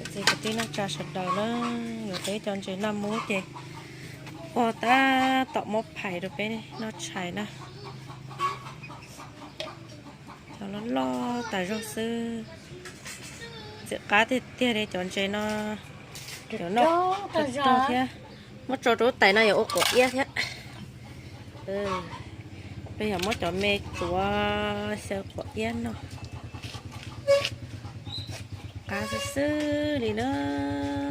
Txiv kwv tij neej tsa sawv daws na, yuav tau cov ntses noj mub ces ua tab tom muab phais rau peb noj tshais na. Cov loj loj tas zog xwb. Txiv qab tiag tiag li cov ntses no. Cov no tag zog thiab. Muab tso rau lub tais no yuav ua quav iab thiab. Peb yog muab cov me tuav xyaw quav iab no. Qab xwb xwb li na.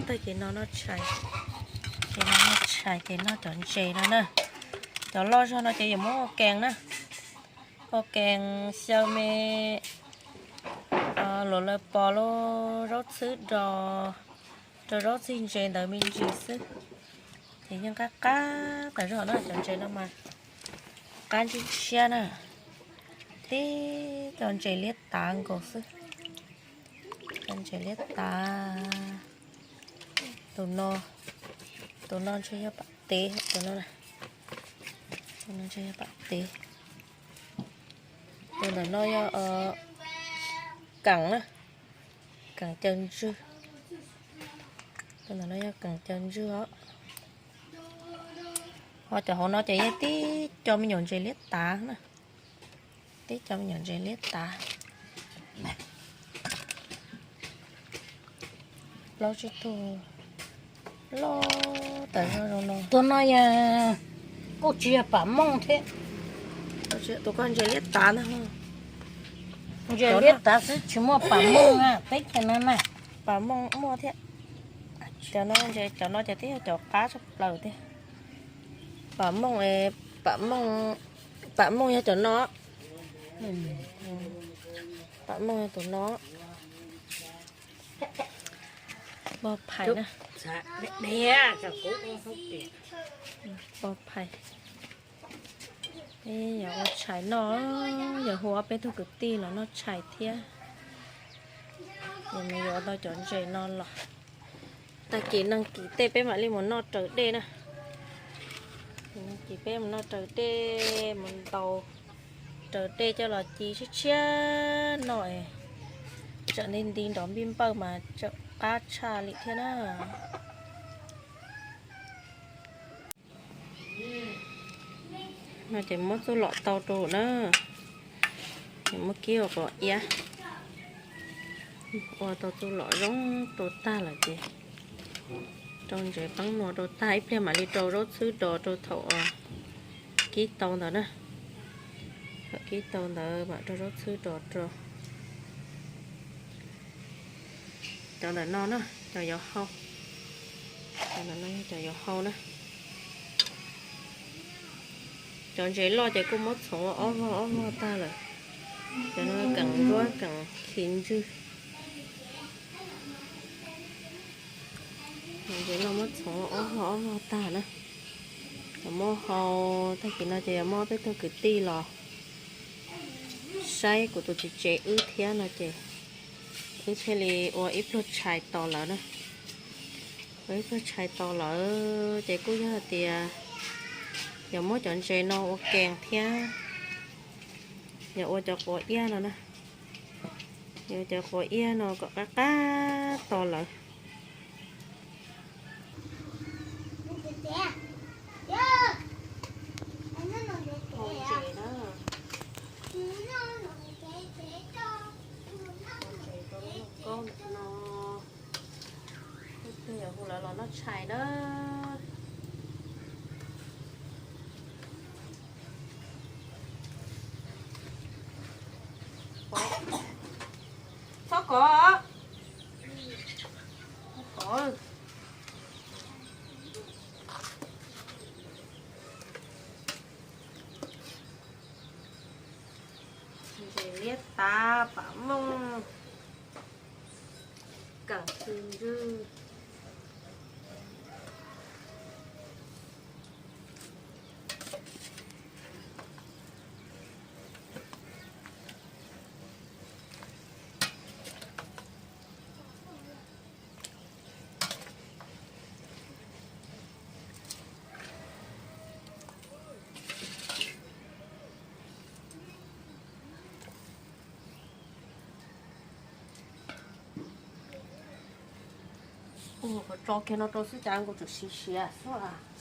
Tag kis no noj tshais, ces no noj tshais ces noj cov ntses no na. Cov loj zog no ces yuav muab ua kees na. Ua kees xyaw me luas laws pos los zaub txhwb dos rau zaub txhwb ntses ntawd me ntsis xwb. Ces yeej qab qab tas zog na, cov ntses no mas qab ntshiab ntshiab na. Tib cov ntses liab tav nkaus xwb. Cov ntses liab tav. Tus no, tus no ntshe yog pam tev, tus no, tus no ntshe yog pam tev. Tus ntawm no yog kees na, kees caw ntswg. Tus ntawm no yog kees caw ntswg os. Ho cov hauv no ces yog tib co me nyuam ntses liab tav na. Tib co me nyuam ntses liab tav. Plaub tsib tug loj tas zog zoo no. Tus no yog, kuj tsis yog pam mooj thiab. Tus ko ntses liab tav ntag. Ntses liab tav xwb tsis muaj pam mooj na, teb chaws no na. Pam mooj muaj thiab. Cov no ntses, cov no ces twb yog cov qab tshaj plaws tiag. Pam mooj, pam mooj, pam mooj yog cov no. Pam mooj yog tus no. Pov phais na. Pov phais. Peb yuav ua tshais noj, yuav hu ob peb tug kwv tij los noj tshais thiab. Ces nws yuav tau cov ntses no los. Tag kis neeg kis tej peb mam li mus noj raws dej na. Neeg kis peb mus noj raws dej, mus ntaus raws dej coj los ci tshiab tshiab noj. Tseem nti nti nrov npij npawj mas tseem qab tshaj li thiab na. No ces muab txuj lom tau rau na, ces muab kib ua quav iab. Ua tau txuj lom zoo rau tag lawm ces rau ntsev peeb nua rau tag, ib pliag mam li rau zaub txhwb dos rau thaum kib tau ntawd na. Thaum kib tau ntawd mam rau zaub txhwb dos rau. Cov ntawm no na, cov yuav hau. Cov ntawm no yog cov yuav hau na. Cov ntses loj ces kuj muab txhoov ua ob vog ob vog tag lawm. Cov no keem nruab keem khi ntswg. Cov ntses loj muab txhoov ua ob vog ob vog tag na. Yuav muab hau, tag kis no ces yuav muab peb tug kwv tij los saib kuv tus txiv tsev wb thiab no ces wb thiaj li ua ib pluag tshais tos lawv na. Ua ib pluag tshais tos lawv ces kuj yog hais tias yuav muab cov ntses no ua kees thiab yuav ua cov quav iab no na. Yuav ua cov quav iab no kom qab qab tos lawv. Hu lawv los noj tshais na. Txhob kov, txhob kov. Ntses liab tav, pam mooj, keem khi ntswg. Tso kiag no rau xwb cas nkaus tseem siav siav xwb.